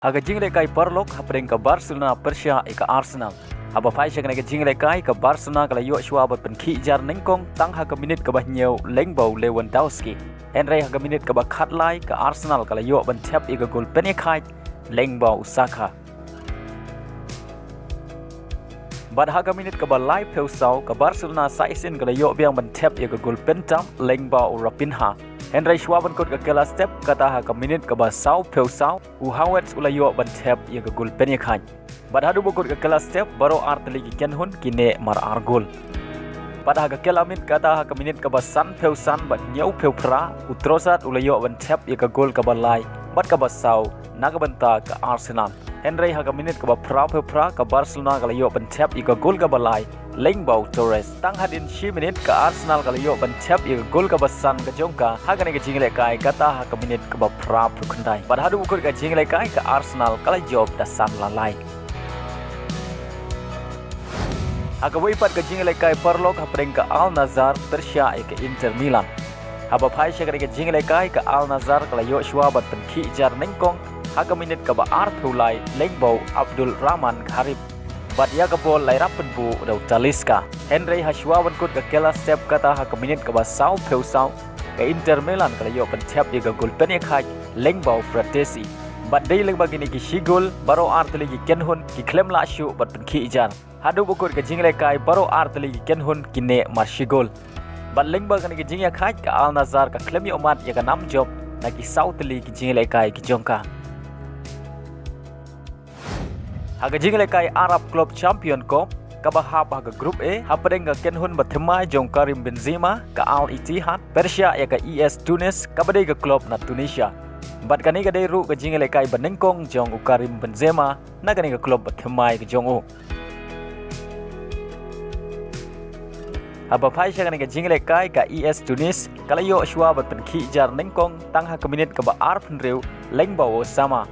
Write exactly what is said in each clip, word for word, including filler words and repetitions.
Ha ka jinglehkai paralok hapdeng ka Barcelona pyrshah ïa ka Arsenal. Haba phai sha kane ka jinglehkai, ka Barcelona ka la ïoh shuwa ban pynkhih jar nyngkong tang ha ka minit kaba hynñiew lyngba u Lewandowski. Hynrei ha ka minit kaba khatlai, ka Arsenal ka la ïoh ban thep ïa ka gol pynïakhaid lyngba u Saka. Bad ha ka minit kaba laiphew saw, ka Barcelona sa shisien ka la ïoh biang ban thep ïa ka gol pyntam lyngba u Raphinha. Hynrei shuwa ban kut ka kylla step, kata ha ka minit kaba sawphew saw, u Havertz u la ïoh ban thep ïa ka gol pynïakhaid. Bad haduh ba kut ka kylla step, baroh ar tylli ki kynhun ki neh mar ar gol. Bad ha ka kylla miet, kata ha ka minit kaba sanphew san bad hynñiewphew phra, u Trossard u la ïoh ban thep ïa ka gol kaba lai bad kaba saw na ka bynta ka Arsenal. Hynrei ha ka minit kaba phraphew phra, ka Barcelona ka la ïoh ban thep ïa ka gol kaba lai lyngba u Torres. Tang hadien shi minit, ka Arsenal ka la ïoh ban thep ïa ka gol kaba san ka jong ka ha kane ka jinglehkai, kata ha ka minit kaba phraphew khyndai. Bad haduh ba kut ka jinglehkai, ka Arsenal ka la jop da san la lai. Ha kawei pat ka jinglehkai paralok hapdeng ka Al Nassr pyrshah ïa ka Inter Milan. Haba phai sha kane ka jinglehkai, ka Al Nassr ka la ïoh shuwa ban pynkhih jar nyngkong ha ka minit kaba arphew lai lyngba u Abdul Rahman Gharib. Bad ïa ka bol la ïarap pynbuh da u Talisca. Hynrei ha shuwa ban kut ka kylla step, kata ha ka minit kaba sawphew saw, ka Inter Milan ka la ïoh ban thep ïa ka gol pynïakhaid lyngba u Frattesi. Bad dei lyngba kine ki shi gol, baroh ar tylli ki kynhun ki khlem lah shuh ban pynkhih jar. Haduh ba kut ka jinglehkai, baroh ar tylli ki kynhun ki neh mar shi gol. Bad lyngba kane ka jingïakhaid, ka Al Nassr ka khlem ïoh mad ïa ka nam jop na ki saw tylli ki jinglehkai ki jong ka. Ha ka jinglehkai Arab Club Champion Cup, kaba hap ha ka Group A, hapdeng ka kynhun bathymmai jong u Karim Benzema, ka Al Ittihad, pyrshah ïa ka A S Tunis, kaba dei ka club na Tunisia. Bad kane ka dei ruh ka jinglehkai banyngkong jong u Karim Benzema na kane ka club bathymmai ka jong u. Haba phai sha kane ka jinglehkai, ka A S Tunis ka la ïoh shuwa ban pynkhih jar nyngkong tang ha ka minit kaba arphew hynriew lyngba u Osama.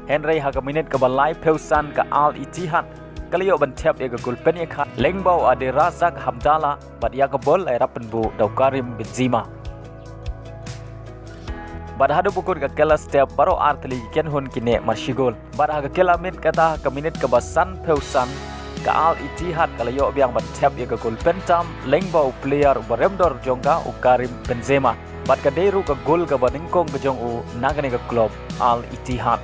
Hynrei ha ka minit kaba laiphew san, ka Al Ittihad ka la ïoh ban thep ïa ka gol pynïakhaid lyngba u Abderrazak Hamdallah, bad ïa ka bol la ïarap pynbuh da u Karim Benzema. Bad haduh ba kut ka kylla step, baroh ar tylli ki kynhun ki neh mar shi gol. Bad ha ka kylla miet, kata ha ka minit kaba sanphew san, ka Al Ittihad ka la ïoh biang ban thep ïa ka gol pyntam lyngba u player uba rem dor jong ka, u Karim Benzema. Bad ka dei ruh ka gol kaba nyngkong ka jong u na kane ka club Al Ittihad.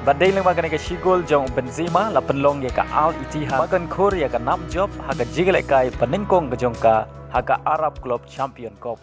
Bad dei lyngba kane ka shi gol jong u Benzema la pynlong ïa ka Al Ittihad ban khur ïa ka nam jop ha ka jinglehkai banyngkong ka jong ka ha ka Arab Club Champion Cup.